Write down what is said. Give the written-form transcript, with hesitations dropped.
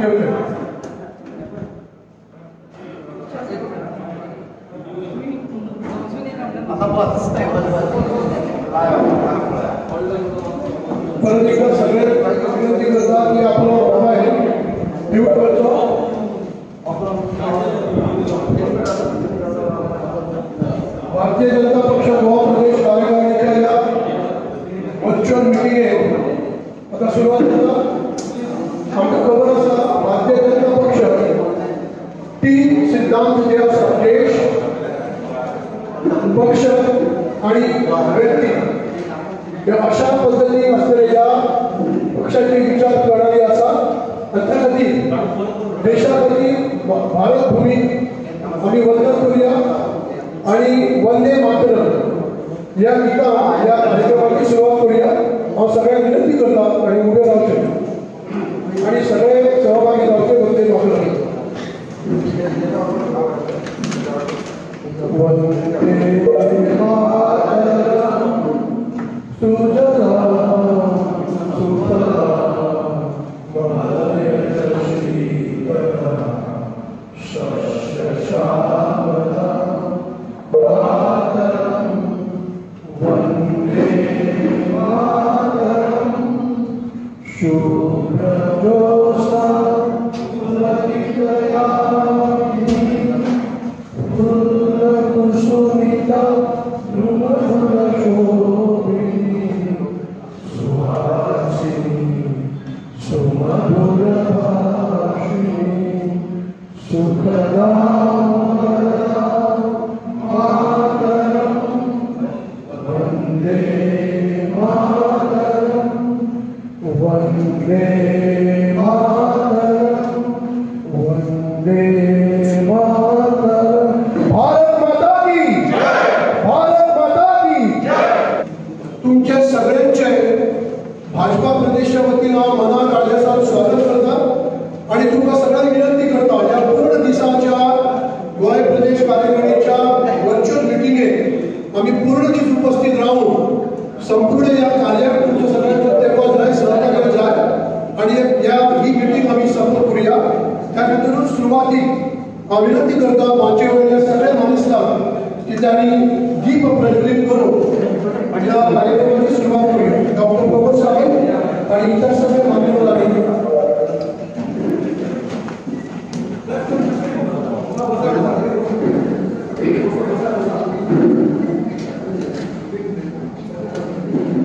घेवचे. परत एकदा सगळे विनंती करता की आपलो मोबायल म्यूट करचो. भारतीय जनता पक्ष गोवा प्रदेश कार्यकारिणीच्या या वर्च्युअल मिटिंगेक आता सुरवात जाता. आमकां खबर आसा भारतीय जनता पक्ष तीन सिद्धांत जे आसा, देश, पक्ष आणि व्यक्ती, ह्या अशा पद्दतीन आसतले ह्या पक्षाची विचार प्रणाली आसा. आनी त्या खातीर देशा खातीर भारत भूमी आमी वंदन करुया आणि वंदे मातरम ह्या गितान ह्या कार्यक्रमाची सुरवात करुया. हांव सगळ्यांक विनंती करता आनी उबे रावचे आणि सगळे सहभागी जावचे. वंदे मातरम. वंदे मातरम सुजलां सुफलां मलयजशीतलां शस्यश्यामलां मातरं वंदे मातरं शुभ्रज्योत्स्ना पुलकितयामिनी फुल्लकुसुमिता द्रुमदलशोभिनी सुहासिनी सुमधुरभाषिणी सुखदां वरदां मातरं वंदे मातरं वंदे मातरं वंदे मातरं. भारत माता की जय, भारत माता की जय. तुमच्या सगळ्यांचे भाजपा प्रदेशच्या वतीन हांव मनात काडल्यासान स्वागत करता आणि तुमकां सगळ्यांक विनंती करता ह्या पूर्ण दिसाच्या गोंय प्रदेश कार्यकारिणीच्या वर्च्युअल मिटिंगेक आमी पूर्ण दीस उपस्थित रावून संपूर्ण ह्या कार्याक तुमच्या सगळ्यांचो तेंको जाय, सहकार्य जाय आणि ह्या ही मिटींग आमी सफल करुया. त्या खातीरूच सुरवातीक हांव विनंती करता माचये वयल्या सगळ्या मानेस्तांक की तांणी दीप प्रज्वलीत करून ह्या कार्यक्रमाची सुरवात करूया. डॉक्टर बाबासाहेब आणि इतर